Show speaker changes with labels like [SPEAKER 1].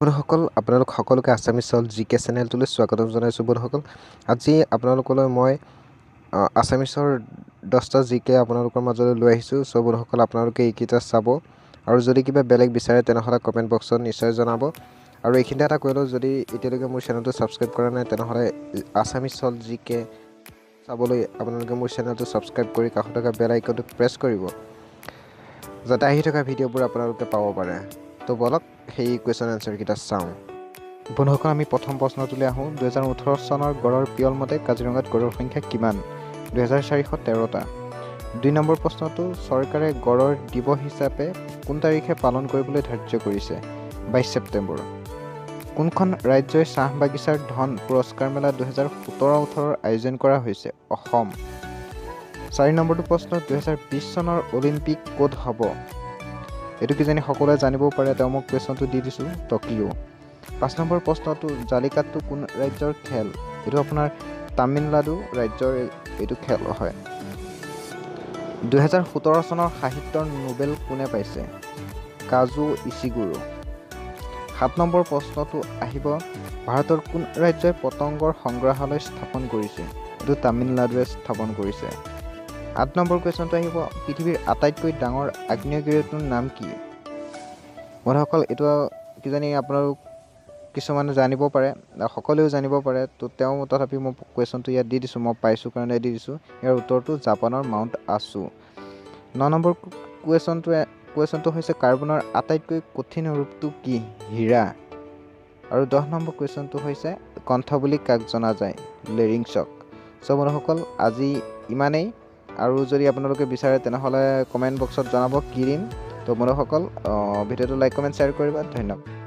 [SPEAKER 1] বন্ধুসকল, আপোনালোক সকলোকে আছামিজ চল জি কে চেনেলটোলৈ স্বাগতম জনাইছোঁ। বন্ধুসকল, আজি আপোনালোকলৈ মই আছামিছৰ 10টা জি কে আপোনালোকৰ মাজলৈ লৈ আহিছোঁ। চ' বন্ধুসকল, আপোনালোকে এইকেইটা চাব আৰু যদি কিবা বেলেগ বিচাৰে তেনেহ'লে কমেণ্ট বক্সত নিশ্চয় জনাব। আৰু এইখিনিতে এটা কৈ লওঁ, যদি এতিয়ালৈকে মোৰ চেনেলটো ছাবস্ক্ৰাইব কৰা নাই তেনেহ'লে আছামিজ চল জি কে চাবলৈ আপোনালোকে মোৰ চেনেলটো ছাবস্ক্ৰাইব কৰি কাষত থকা বেল আইকনটো প্ৰেছ কৰিব, যাতে আহি থকা ভিডিঅ'বোৰ আপোনালোকে পাব পাৰে। তো ব'লক সেই কুৱেশ্যন এনচাৰকেইটা চাওঁ।
[SPEAKER 2] বন্ধুসকল, আমি প্ৰথম প্ৰশ্নটোলৈ আহোঁ। 2018 চনৰ গড়ৰ পিয়ল মতে কাজিৰঙাত গড়ৰ সংখ্যা কিমান? 2413টা। 2 নম্বৰ প্ৰশ্নটো, চৰকাৰে গড়ৰ দিৱস হিচাপে কোন তাৰিখে পালন কৰিবলৈ ধাৰ্য কৰিছে? 22 ছেপ্টেম্বৰ। কোনখন ৰাজ্যই চাহ বাগিচাৰ ধন পুৰস্কাৰ মেলা 2017-18ৰ আয়োজন কৰা হৈছে? অসম। 4 নম্বৰটো প্ৰশ্ন, 2020 চনৰ অলিম্পিক ক'ত হ'ব? এইটো কিজানি সকলোৱে জানিবও পাৰে, তেওঁ মই কুৱেশ্যনটো দি দিছোঁ, টকিঅ'। 5 নম্বৰ প্ৰশ্নটো, জালিকাট্টু কোন ৰাজ্যৰ খেল? এইটো আপোনাৰ তামিলনাডু ৰাজ্যৰ এইটো খেল হয়। 2017 চনৰ সাহিত্যৰ নোবেল কোনে পাইছে? কাজু ইচিগুৰো। 7 নম্বৰ প্ৰশ্নটো আহিব, ভাৰতৰ কোন ৰাজ্যই পতংগৰ সংগ্ৰহালয় স্থাপন কৰিছে? এইটো তামিলনাডুৱে স্থাপন কৰিছে। 8 নম্বৰ কুৱেশ্যনটো আহিব, পৃথিৱীৰ আটাইতকৈ ডাঙৰ আগ্নেয়গিৰিটোৰ নাম কি? বন্ধুসকল, এইটো কিজানি আপোনালোক কিছুমানে জানিব পাৰে, সকলোৱেও জানিব পাৰে, তো তেওঁ তথাপি মই কুৱেশ্যনটো ইয়াত দি দিছোঁ, মই পাইছোঁ কাৰণে দি দিছোঁ। ইয়াৰ উত্তৰটো জাপানৰ মাউণ্ট আছু। 9 নম্বৰ কুৱেশ্যনটো হৈছে, কাৰ্বনৰ আটাইতকৈ কঠিন ৰূপটো কি? হীৰা। আৰু 10 নম্বৰ কুৱেশ্যনটো হৈছে, কণ্ঠ বুলি কাক জনা যায়? লেৰিংছক। চ' বন্ধুসকল, আজি ইমানেই। আৰু যদি আপোনালোকে বিচাৰে তেনেহ'লে কমেণ্ট বক্সত জনাব কি দিম। তো বন্ধুসকল, ভিডিঅ'টো লাইক, কমেণ্ট, শ্বেয়াৰ কৰিবা। ধন্যবাদ।